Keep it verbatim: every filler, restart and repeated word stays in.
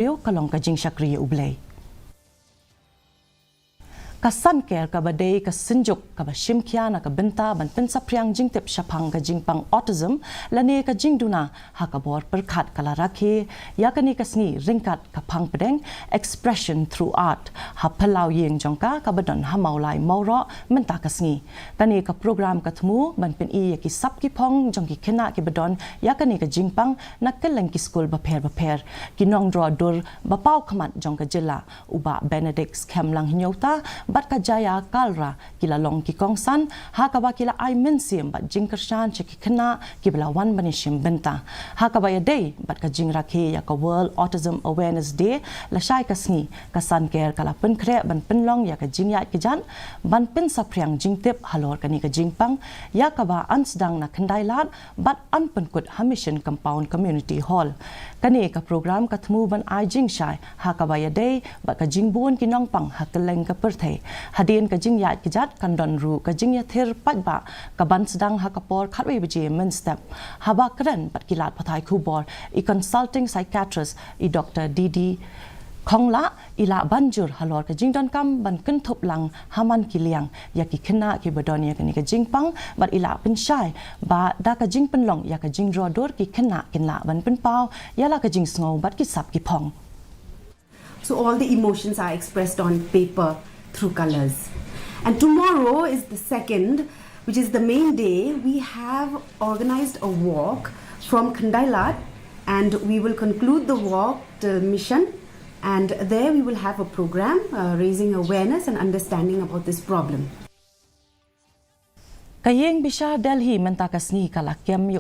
Ïoh ka long ka jingshakri ïa U Blei. Ka Sanker kaba dei ka synjuk kaba shimkhia na ka bynta ban pynsaphriang jingtip shaphang ka jingpang autism lane ka jingduna ha ka bor pyrkhat ka la rakhe ïa kane ka sngi ryngkat ka phang pdeng Expression Through Art ha phyllaw ïing jong ka kaba don ha Mawlai Mawroh mynta ka sngi. Kane ka program ka thmu ban pyni ïa ki sap ki phong jong ki khynnah kiba don ïa kane ka jingpang na kylleng ki skul bapher bapher. Ki nongdro dur ba paw khmat jong ka jylla, u Bah Benedict Khemlang Hynñiewta bad ka Jaya Kalra, ki la long ki kongsan ha kaba ki la ai mynsiem bad jingkyrshan sha ki khynnah kiba la wan ban ïashim bynta. Ha kaba ïadei bad ka jingrakhe ïa ka World Autism Awareness Day lashai ka sngi, ka Sanker ka la pynkhreh ban pynlong ïa ka jingïaid kjat ban pynsaphriang jingtip halor kane ka jingpang, ïa kaba yn sdang na Khyndailad bad yn pynkut ha Mission Compound Community Hall. Kane ka program ka thmu ban ai jingshai ha kaba ïadei bad ka jingbun ki nongpang ha kylleng ka pyrthei. Hadien ka jingïaid kjat kan don ruh ka jingïathir paidbah kaban sdang ha ka por khatwei baje mynstep. Haba kren bad ki lad pathai khubor, i consulting psychiatrist, i Doktor D D Khonglah, i la ban jur halor ka jingdonkam ban kynthup lang ha man ki liang ïa ki khynnah kiba don ïa kane ka jingpang, bad i la pynshai ba da ka jingpynlong ïa ka jingdro dur, ki khynnah kin lah ban pynpaw ïa la ka jingsngew bad ki sap ki phong. So all the emotions are expressed on paper through colors. And tomorrow is the second, which is the main day. We have organized a walk from Khyndailad, and we will conclude the walk till Mission. And there we will have a program, uh, raising awareness and understanding about this problem. Ka ïing bishar Delhi mynta ka sngi ka la kem ïa